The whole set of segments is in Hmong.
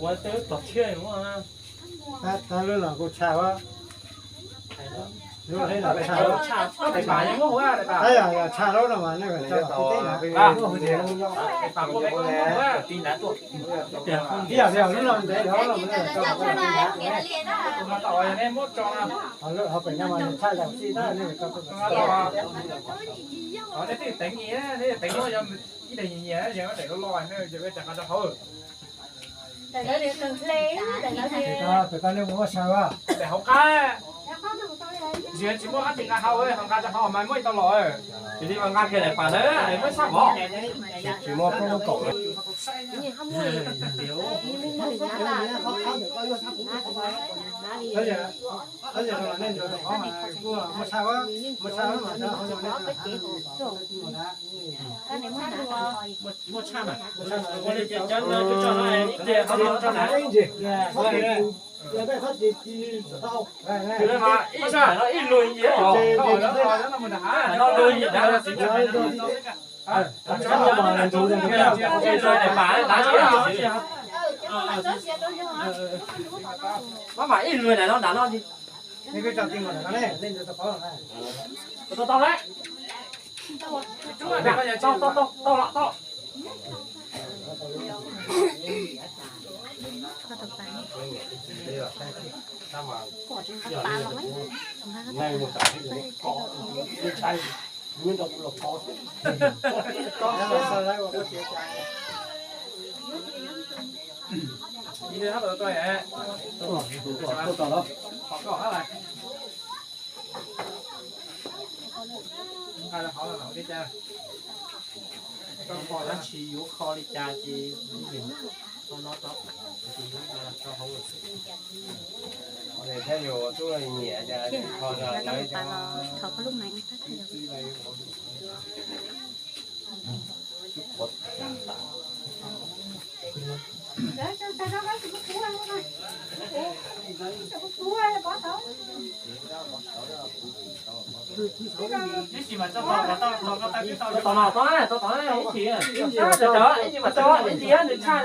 Ua tej tom thiaj mus. Tab lub los kuj tshaj. Lub los tshaj. Tab yog tshaj lub no mas nej tso tib teb na. Ib yam li lub no ntev dhau lawm. Ho pem no mas tshaj yam xij tab nej tso. Ib daim nyias nyias, daim no rau hauv. Pem ko nej muab tshaj. Daim hauv qab. Tsis muaj dab tsi nqa hauv, ho nqa rau hauv mas muab ib tau los. Ces li mas nqa kiag daim pas ntawd muab tshaj mov. Tsis muaj plaub lub kaum. Muab tshaj mas, ib lug ib lug ib lug daim pas dav. Mab mam ib lug daim no dav no. Tau tau lawm. Tau tau tau. Koj pom dab tsi yuav kho li cas ces no rau hauv xwb. Thiab, no tab pas los thov koj lub maiv ib tag. Ib sim mas tso tau, tau no tau, tau tau ib sim, ib sim mas tso, ib ntsis nws tshaj.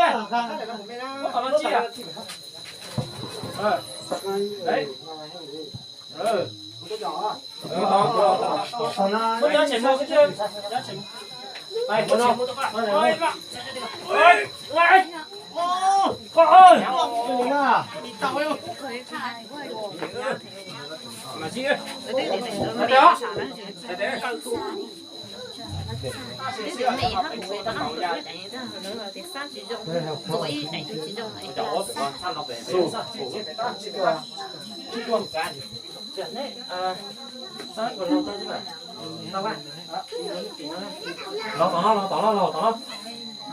Muab qhov no tsis. Đấy. Muab cov tshem mus xwb. Cov tshem mus. Muab tshem mus. Los tom no, los tom no, los tom no.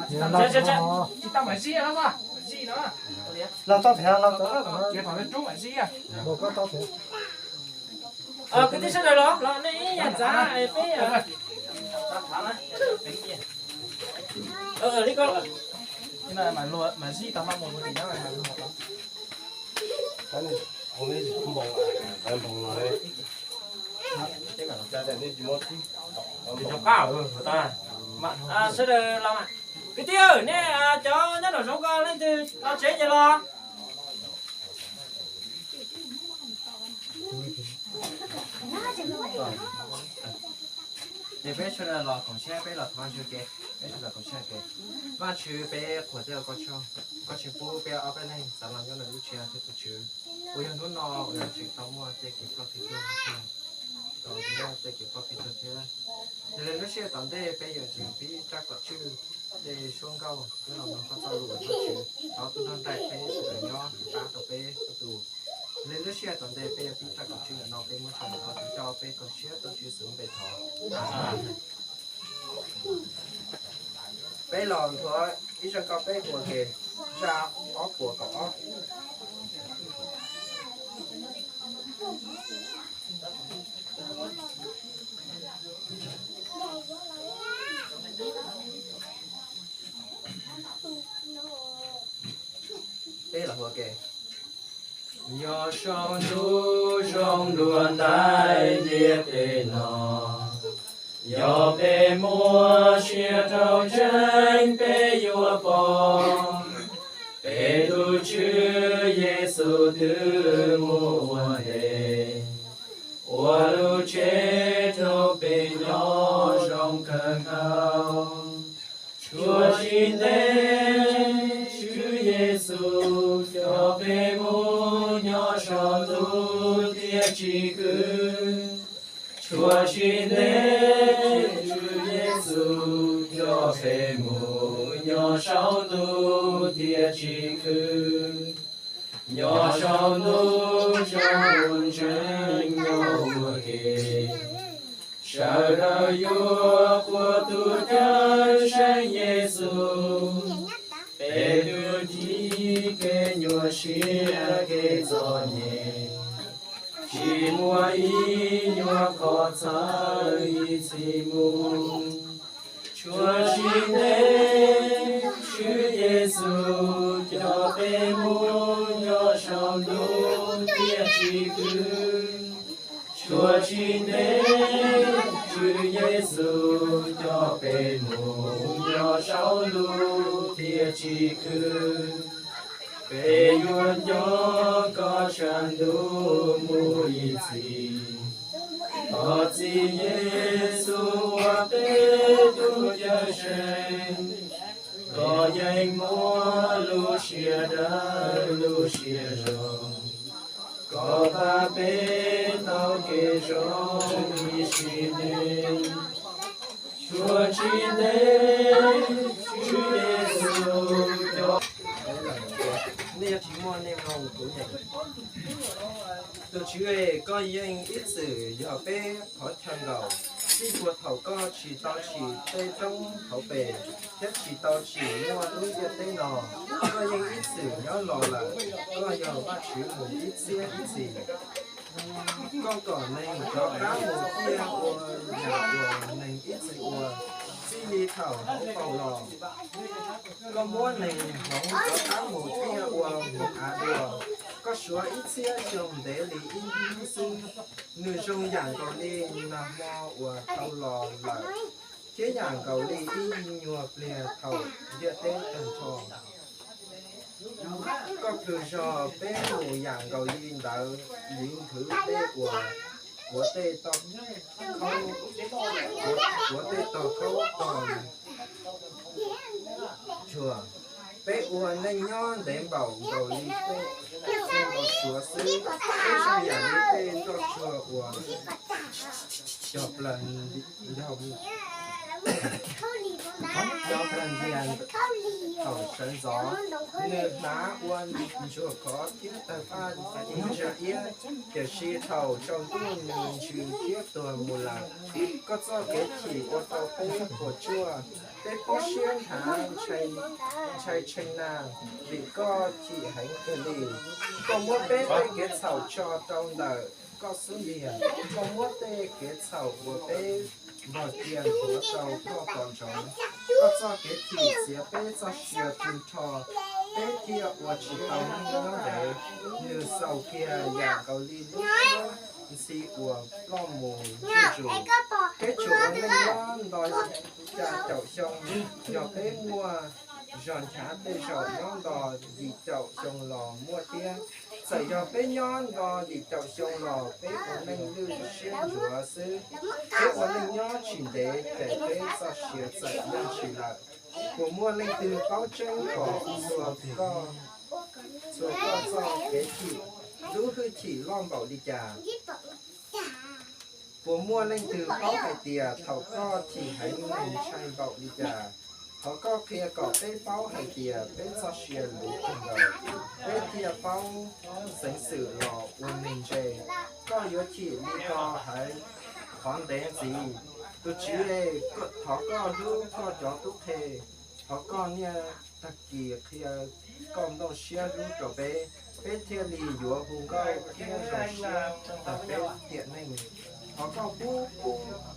Tsis tau mam zij no, zij no. Los tau thiab, los tau thiab. Kwv tij sawv daws los, los nej ib yam ntxav peb. Li ko. Mas zij tau mas mus tim no. Sawv daws los mas. Kwv tij, nej cov nyob nraum zoov ko leej twg los tsev ces los. Ces peb sawv daws los koom siab, peb los thov Vajtswv ke, peb sawv daws koom siab ke. Vajtswv, peb qhuas thiab ua koj tsaug, koj tseem pub peb ob peb leeg txav los nyob ntawm lub tsev thiab tus Tswv, uas yog hnub no uas yog tseem tau muaj tej kev ploj kev tuag, tau muaj tej kev ploj kev tuag thiab. Yog li lub sij hawm tom ntej peb yuav tseem pib rab kom tswj tej suab nkauj thiab los mloog koj txoj lus, Vajtswv, thov tus nrog nraim peb sawv daws nyob tiv qab rau peb txhua tus. Yog li lub sij hawm tom ntej peb yuav pib rab kom tswj ntawm no peb muab tso rau koj, coj peb kho siab tuaj Tswv Yexus lub npe thov. Peb los nthuav ib zaj nkauj peb hu ua ke, zaj ob puas kaum ob. Peb los hu ua ke. Nyob saum ntuj zoo dua ntais ntiaj teb no, yog peb muaj siab rau ntseeg peb yuav pom peb tus Tswv Yexus twb mus ua ntej, ua lub tsev rau peb nyob zoo kawg nkaus. Tsuas tsis ntev Tswv Yexus coj peb mus nyob saum ntuj thiaj tsis kwv. Tsuas tsis ntev Tswv Yexus coj peb mus nyob saum ntuj thiaj tsis kwv. Nyob saum ntuj zoo ntseeg nyob ua ke, sawv daws yuav qhuas tus Cawmseej Yexus, peb tus Cawmseej kev nyuaj siab kev txom nyem, tsis muaj ib nyuag qhov txhawj ib txhis mus. Tsuas tsis ntev Tswv Yexus coj peb mus nyob saum ntuj thiaj tsis kwv. Tsuas tsis ntev Tswv Yexus coj peb mus nyob saum ntuj thiaj tsis kwv. Peb yuav nco koj tshav ntuj mus ib txhis. Thov Txiv Yexus ua peb tus Cawmseej, koj yeej muaj lub siab dawb lub siab zoo, koj pab peb tau kev zoo ib sim neej. Tsuas tsis ntev Tswv Yexus coj. Nej yog tsis muaj nej mloog kuv niam. Tus Tswv, koj yeej ib txwm yog peb qhov chaw nkaum, txij puag thaum koj tsis tau tsim tej roob hauv pes thiab tsis tau tsim muaj lub ntiaj teb no, koj yeej ib txwm nyob los lawm. Koj yog Vajtswv mus ib txhiab ib txhis. Koj kom neeg rov qab mus ciaj ua yam uas neeg ib txwm ua, txij li thaum hauv paus los. Koj muab neeg hloov rov qab mus ciaj ua hmoov av dua. Koj suav ib txhiab xyoo ntev li ib hnub xwb. Nws zoo yam nkaus li nag hmo uas tau los lawm, thiab yam nkaus li ib nyuag pliag thaum ntiaj teb tag nrho. Koj plhws zog peb mus yam nkaus li ntawd liv nthwv dej uas kuav tej tog khaub, kuav tej tog khaub tog tsuag. Peb ua neej nyob ntev npaum nkaus li tej npau suav xwb, peb zoo yam li tej nroj tsuag uas cog plaws ntiag, cog plaws ntiag thaum sawv ntxov. Nws hnav ua ntsuag khov thiab tawg paj ntsa iab, tiam sis thaum tsaus ntuj nws ntsws thiab tuag mus lawm. Koj txoj kev chim ua rau peb puas tsuaj, peb poob siab hnav ntshai tshee na, vim koj chim heev kawg li. Koj muab peb tej kev txhaum tso rau ntawm koj xub ntiag, koj muab tej kev txhaum uas peb npog cia nthuav rau koj pom ntsoov. Koj txoj kev chim txiav peb txoj sia tag nrho, peb thiaj ua tsis tau neej nyob ntev. Nws xaus kiag yam nkaus li lub suab ntxhi uas ploj mus zuj zus. Peb tsuas ua neej nyob nto ca caum xyoo, yog peb muaj zog nchav tej zaum nyob nto yim caum xyoo los muaj thiab. Txawm yog peb nyob nto yim caum xyoo los peb ua neej lwj siab ntsuav xwb. Peb ua neej nyob tsis ntev ces peb txoj sia txawm yaj ntshis lawm. Puas muaj leej twg paub tseeb kom txhua koj, txhua koj txoj kev chim, lub hwj chim loj npaum li cas? Puas muaj leej twg paub hais tias thaum koj chim heev nws ntshai npaum li cas? Thov koj qhia kom peb paub hais tias peb txoj sia luv kawg nkaus, peb thiaj paub xeev xwm los ua neeg ntse. Koj yuav chim li ko hais qhov ntev ntxiv. Tus Tswv, thov koj hlub koj cov tub qhe, thov koj niaj tag kis qhia koj nplooj siab hlub rau peb, peb thiaj li yuav hu nkauj thiab zoo siab tag peb tiam neej. Thov koj pub,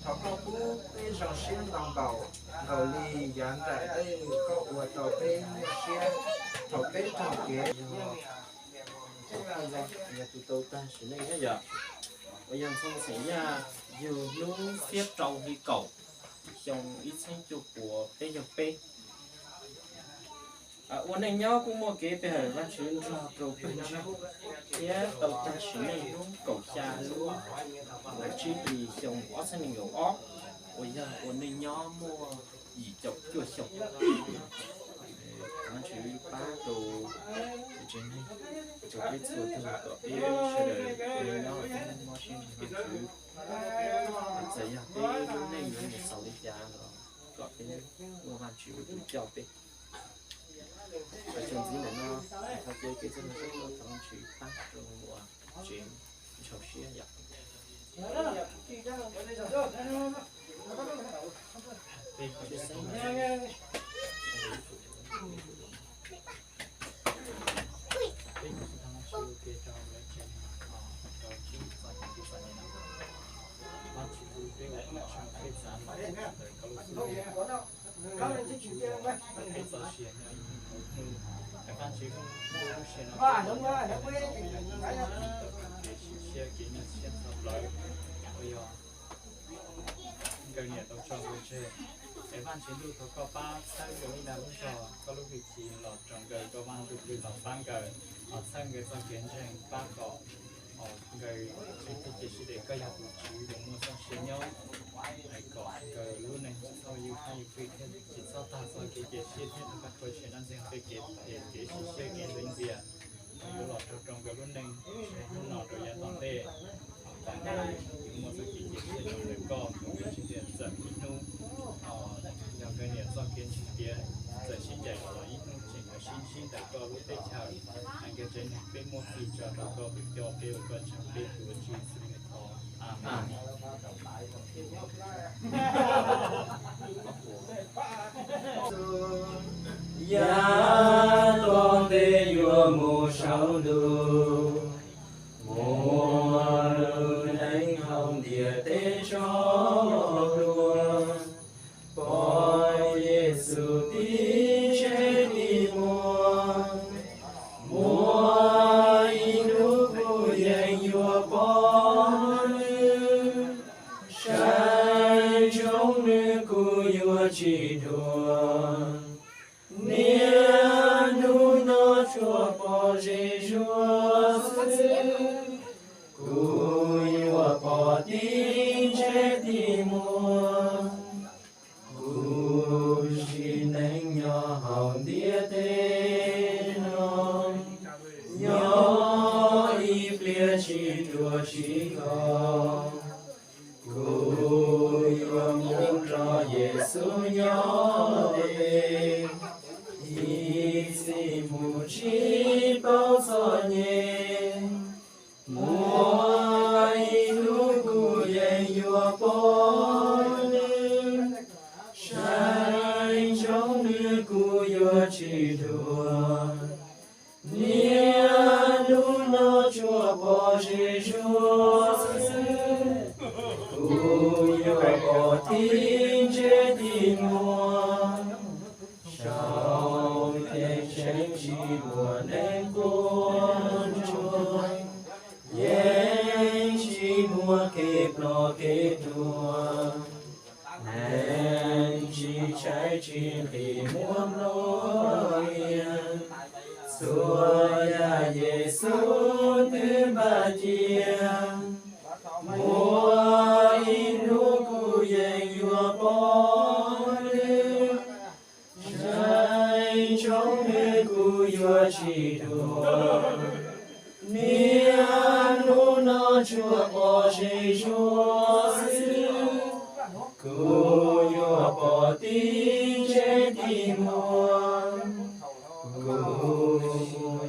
thov koj pub peb zoo siab ntau npaum nkaus li yav nram ntej koj ua rau peb nyuaj siab thaum peb raug kev. Yog tus tau tag sim neej yom, uas yog Ntxhoo xeem Yaj, yug hnub xiab rau hli kaum, xyoo ib txhiab cuaj puas peb caug peb. Ua neej nyob kuj muaj kev pe hawm Vajtswv nrog rau pawg ntseeg, thiab tau tag sim neej hnub kaum xya lub tsib hlis xyoo ob txhiab nees nkaum ob, uas yog ua neej nyob muaj yim caum cuaj xyoo. Thov Vajtswv pab rau tsev neeg, rau peb txhua tus kom peb sawv daws ua neej nyob mob siab ntseeg Vajtswv. Txawm yog peb lub neej yuav mus xaus li cas los kom peb muaj Vajtswv ua tus coj peb. Txuas ntxiv ntawm no, thov caw kev txhua tus sawv daws thov Vajtswv pab rau uas tsev ntshaus siab yom. Kev sim siab kev nyuaj siab txog plawv, uas yog nkawd niam tau tso nkawd tseg. Es Vajtswv Ntuj, thov koj pab txhawb rau ib dag lub zog koj lub hwj chim los rau nkawd, koj Vaj Ntsujplig los pab nkawd, ho txhawb nkawd txoj kev ntseeg, pab kom nkawd tsev txoj kev sib dev, koj yog tus Tswv uas muaj txoj sia nyob, es kom nkawd lub neej tsis txhob yug fab yug fwj thiab tsis txhob tag txoj kev cia siab thiab rau koj rhuav tshem dab ntxeev tej kev, kev sim siab kev ntxeev ntxias uas yuav los raug rau nkawd lub neej, hnub no rau yav tom ntej. Kom nkawd yuav muaj txoj kev cia siab rau ntawm koj, kom nkawd tsis tias txawm ib hnub yog nkawd niam txoj kev ntseeg tiav, txawm sib ncaim los ib hnub tseem yuav sib ntsib ntawm koj lub teb chaws. Hais nkawd tsev neeg peb muab fij tso rau koj tus coj, peb ua koj ntseeg peb tus ua tshwj xwb li thov. Amees. Yav tom ntej yuav mus saum ntuj, muaj lub neej hauv ntiaj teb tso plhuav, pom Yexus tib ntsej tib muag, muaj ib hnub kuj yeej yuav pom nws, saib ntsoov nws kuj yuav tsis dua. Niaj hnub no tsuas pom ze zuag xwb, kuv yuav pom tib ntsej tib muag, kuv sim neej nyob hauv ntiaj teb. yuav poob lwm, saib ntsoov nws kuj yuav tsis dua. Niaj hnub no tsuas pom zej zuag xwb, kuv yuav pom tim ntsej tim muag. Saum teb tseem tsis muaj neeg quaj ntsuag, yeej tsis muaj kev ploj kev tuag. Neeg tsis tshaib tsis nqhis muaj nplua iab, txhua yam Yexus twb npaj cia. Muaj ib hnub kuv yeej yuav poob lwm, saib ntsoov nws kuj yuav tsis dua. Niaj hnub no tsuas pom zej zuag xwb, kuv yuav pom tim ntsej tim muag. Kuv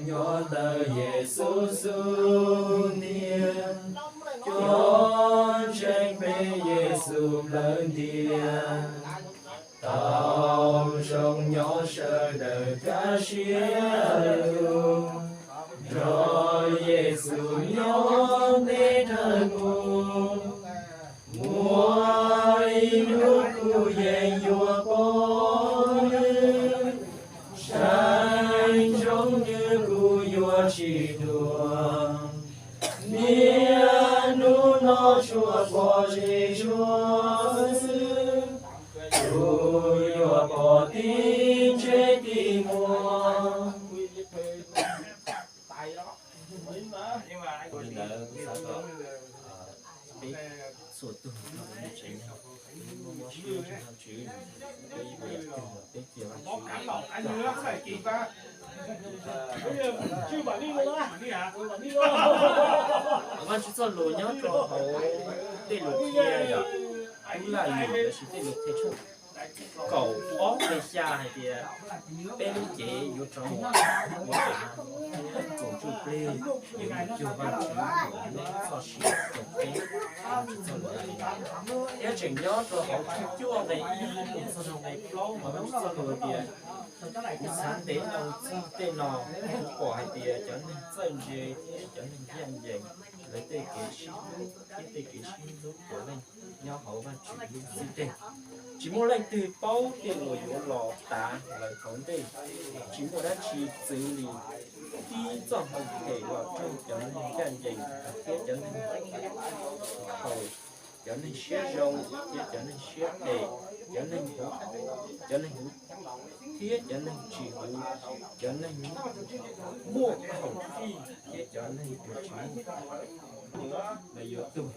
nyob ntawm Yexus xub ntiag, cov ntseeg peb Yexus plawv ntiag. Tau zoo nyob sawv daws kaj siab lug, nrog Yexus nyob ntev dhawv mus. Muaj ib hnub kuv yeej yuav poob lwm, saib ntsoov nws kuj yuav tsis dua. Niaj hnub no tsuas pom zej zuag xwb, kuv yuav pom tim ntsej tim muag. Li ntawd kuv xav kom peb txhua tus tsev neeg, peb muab mob siab rau Vajtswb, peb ib puas yam twg los peb cia Vajtswv. Vajtswv txoj lus nyob rau hauv tej lus qhia yog Tub Laj Lim lossis tej lus qhia tshooj kaum ob nqe xya hais tias peb lub cev yuav rov mus ua av, thiab kaum ntsuj plig yuav mus cuag Vajtswv uas muaj txoj sia rau peb. Vajtswv txoj lus hais li no. Thiab tseem nyob rau hauv tshooj cuaj nqe ib mus txog rau nqe plaub mas Vajtswv txoj lus hais tias, kuv xav ntev ntau txog tej no, kuv pom hais tias cov neeg txawj ntse thiab cov neeg ncaj ncees, lawv tej kev sib hlub thiab tej kev sib hlub puav leej nyob hauv Vajtswv lub ntiaj teb. Tsis muaj leej twg paub tej uas yuav los tav lawv hauv ntej. Tsis muaj dab tsi txwv li tib txoj hau phem los raug cov neeg ncaj ncees thiab cov neeg haus, cov neeg siab zoo thiab cov neeg siab phem, cov neeg huv, cov neeg huv thiab cov neeg tsis huv, cov neeg muaj khoom fij thiab cov neeg uas tsis muaj, lawv yuav tuag.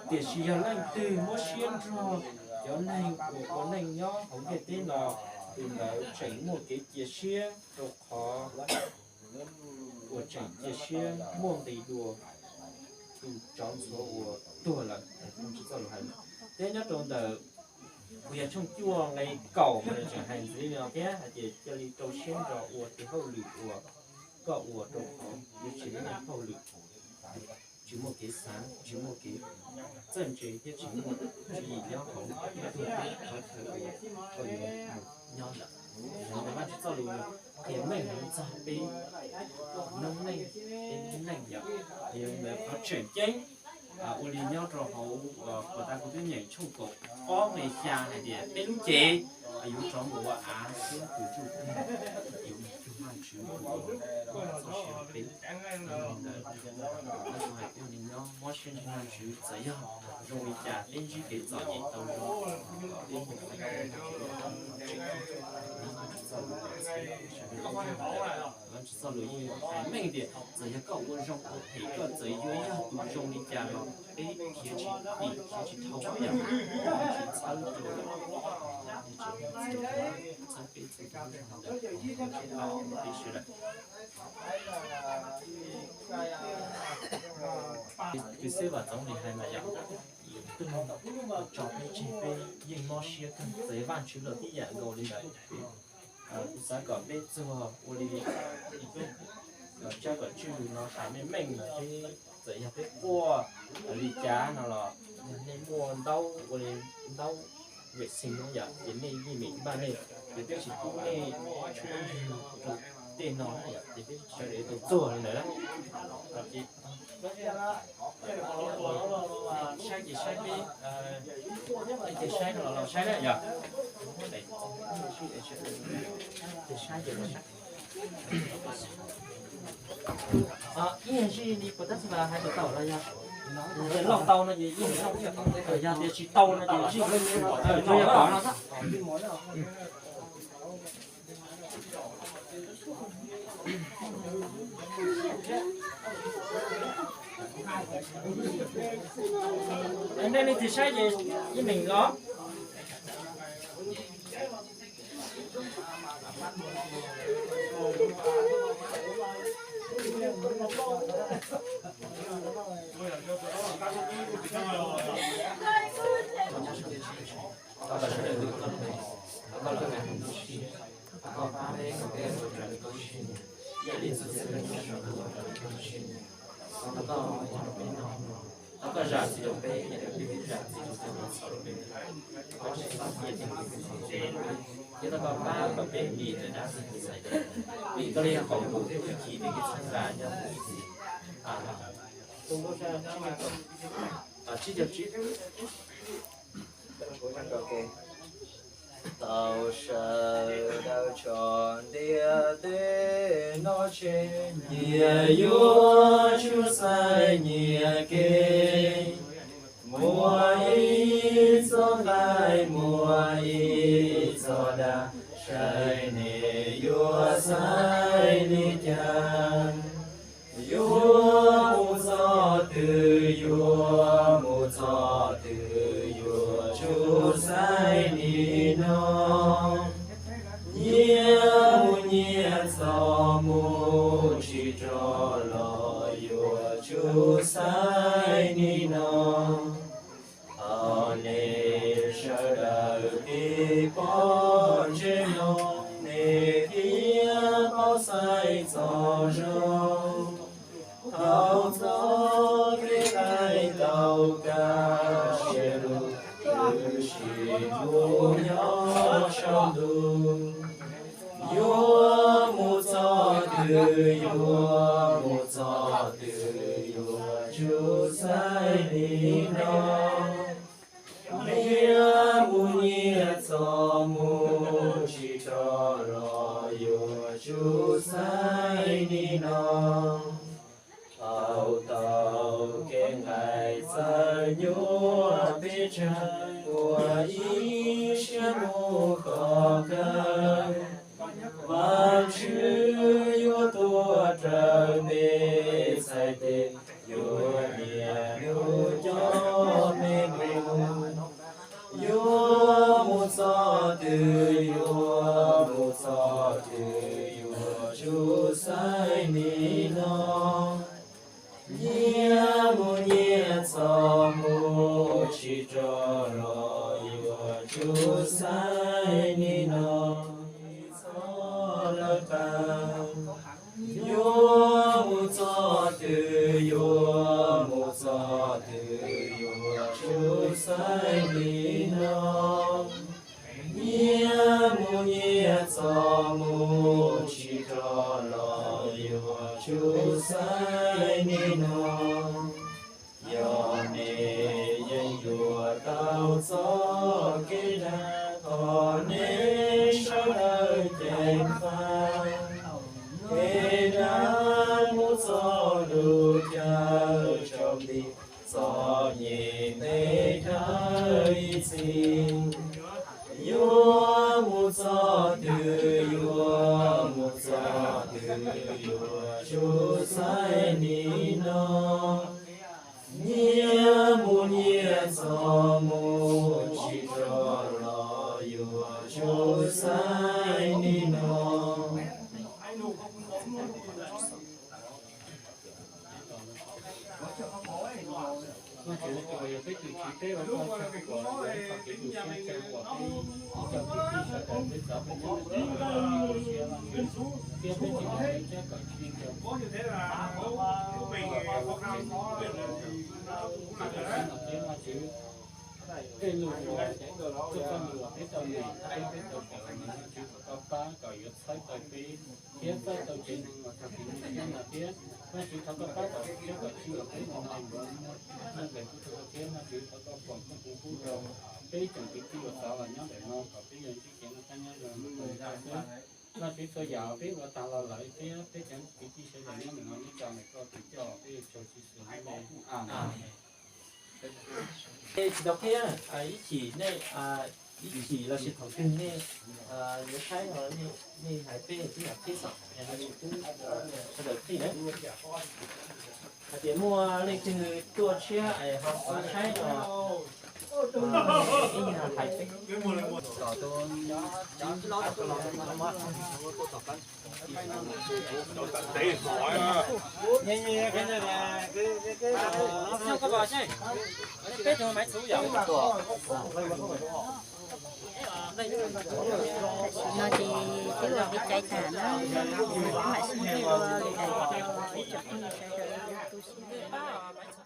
Tiam sis yog leej twg muab siab nrog cov neeg uas ua neej nyob hauv ntiaj teb no, tus ntawd tseem muaj kev cia siab, rau qhov uas tseem cia siab muaj nqis dua tus tsov ntxhuav uas tuag lawm. Thiab nyob rau ntawm Kuv Yog tshooj cuaj nqe kaum mas nws tseem hais ntxiv li no thiab hais tias, cia li rau siab nrog ua tus hauj lwm uas koj ua, rau qhov yuav tsis muaj hauj lwm, tsis muaj kev xav, tsis muaj kev txawj ntse thiab tsis muaj tswv yim nyob hauv ib tug teb qhov chaw uas koj yuav mus nyob lawm. Vajtswv txoj lus qhia meej heev txog peb noob neej, peb lub neej yom. Yog li ntawd qhov tseem ceeb ua li nyob rau hauv puas tas kuv twb nyeem tshooj kaum ob nqe xya hais tias peb lub cev yuav rov mus ua av thiab tus ntsuj plig yuav mus cuag Vajtswv tus uas txoj sia rau peb. Yog li ntawd, kuv hais ua li nyob mob siab ntseeg Vajtswv, txawm yog zoo li cas peb ntsib kev txom nyem tau zoo, kom peb mus qhia Vajtswv, Vajtswv txoj lus, Vajtswv txoj lus yeej hais meej tias txawm yog koj ua zoo ua phem, koj txawm yuav yog tus zoo li cas los peb khiav tsis dim khiav tsis dhau yam, Vajtswv txhawb rau, txhawb peb txhua tus, txhawb peb sawv daws. Kws xib vas txoov li hais mas yog tus tso peb tseg peb yeej mob siab kawg, txawm Vajtswv los tib yam nkaus li ntawd. Kuv xav kom peb txuag ua li, kom tsab kom tswj no hais meej meej, txawm yog peb quaj li cas no los yog nej muaj ntaub ua li ntaub vem xees no yom, ces nej yeej meem npaj nej, ces peb tsis pub nej tshuab ntswg rau tej no na yom, ces peb sawv daws tau txuag li ntawd na. Ces saib ces saib peb, ces saib no los saib na yom. Ces saib ces los saib. Ib yam li puas tab txhia hais tau los yog, loj tau no ces ib yam li loj, yog tias tsis tau no ces zij, yog pom no. Nej leej twg saib ces ib meem los. Thov koj zam txim rau peb, yam li peb zam txim rau cov uas txhaum rau peb. Koj tsis txhob cia peb mus txog tsev, thiab thov koj pab kom peb dim rau dab xwb txhais tes, vim koj li yog qhov muag thiab tus chim peb kev txhawb nqa nyob mus ib txhis. Tsib caug tsib. Tau sawv daws tso ntiaj teb no tseg, nyias yuav tsum xaiv nyias kev. Muaj ib txoj nqaij, muaj ib txoj dag, saib nej yuav xaiv li cas. Yuav mus txoj twg, yuav mus txoj twg, yuav tsum xaiv li no. Nyias mus nyias txoj mus, tsis rov los yuav tsum xaiv li no. Thov nej sawv daws tiv pov ntsej no, nej thiaj paub xaiv txoj zoo. Thaum txoj kev hlais tau kaj siab lug, twb sim mus nyob saum ntuj. Yuav mus txoj twg, yuav mus txoj twg, yuav tsum xaiv li no. Nyias mus nyias txoj mus, tsis rov los yuav tsum xaiv li no. Thaum tau kev nqaim txawm nyuaj peb tsawg, ua ib siab mus khov kho. Vajtswv yuav tuav rawv peb txhais tes, yuav niaj hnub coj peb mus. Yuav mus txoj twg, yuav mus txoj twg, yuav tsum xaiv li no. Nyias mus nyias txoj mus, tsis rov los yuav tsum xaiv li no. Txoj lawv qab, yuav mus txoj twg, yuav mus txoj twg, yuav tsum xaiv li no. Nyias mus nyias txoj mus, tsis rov los yuav tsum xaiv li no. Yog nej yeej yuav tau txoj kev dag, thov nej sawv daws ceev faj. Kev dag mus txog lub caij tsaus nti, txom nyem ntev dhawv ib txhis. Yuav mus txoj twg, yuav mus txoj twg, yuav tsum xaiv li no. Nyias mus nyias txoj mus, tsis rov los yuav tsum xaiv li no. Vajtswv tus uas yog peb tus Tswv, peb ua koj tsaug uas koj kev tu siab tsaug uas peb ib co kwv tij sawv daws peb txov peb nyob peb txoj kev tu siab Vajtswv, thiab peb tsis tau peb tsab kom tsis nco qab tus uas tseem mus txog txij no thiab Vajtswv. Tej lus uas tuaj koj lus uas peb tau nyeem, peb peb tau kawm, Vajtswv thov koj pab kom yuav txhawb tau peb thiab txhawb tau tsev neeg uas txog txij no thiab. Vajtswv thov koj pab kom siab kom tswj uas peb mus no yuav muaj nqis pub rau koj thiab. Vajtswv thov koj foom koob hmoov pub rau peb tsoom kwv tij uas xav los nyob ntawm no kom peb yuav ntsib kev noj qab nyob zoo xwb. Vajtswv txhua yam peb ua tag los lawm thiab peb cov kwv tij sawv daws nyob ntawm no neb tso ntawm koj tus coj peb yuav tsaug Tswv Yexus lub npe. Amees. Tsis tau qhib, ib chim nej, ib chim los sis thaum twg nej yuav saib no nej hais peb tib yam qhib xwb, sawv daws qhib na. Hais tias muaj leej twg tuaj tshiab es ho xav saib no, ib nyuag hais peb. Tam sim no ces twb ua kev cai tas na, mam sib ntsib dua lwm daim video ib tsoom phooj ywg sawv daws tu siab.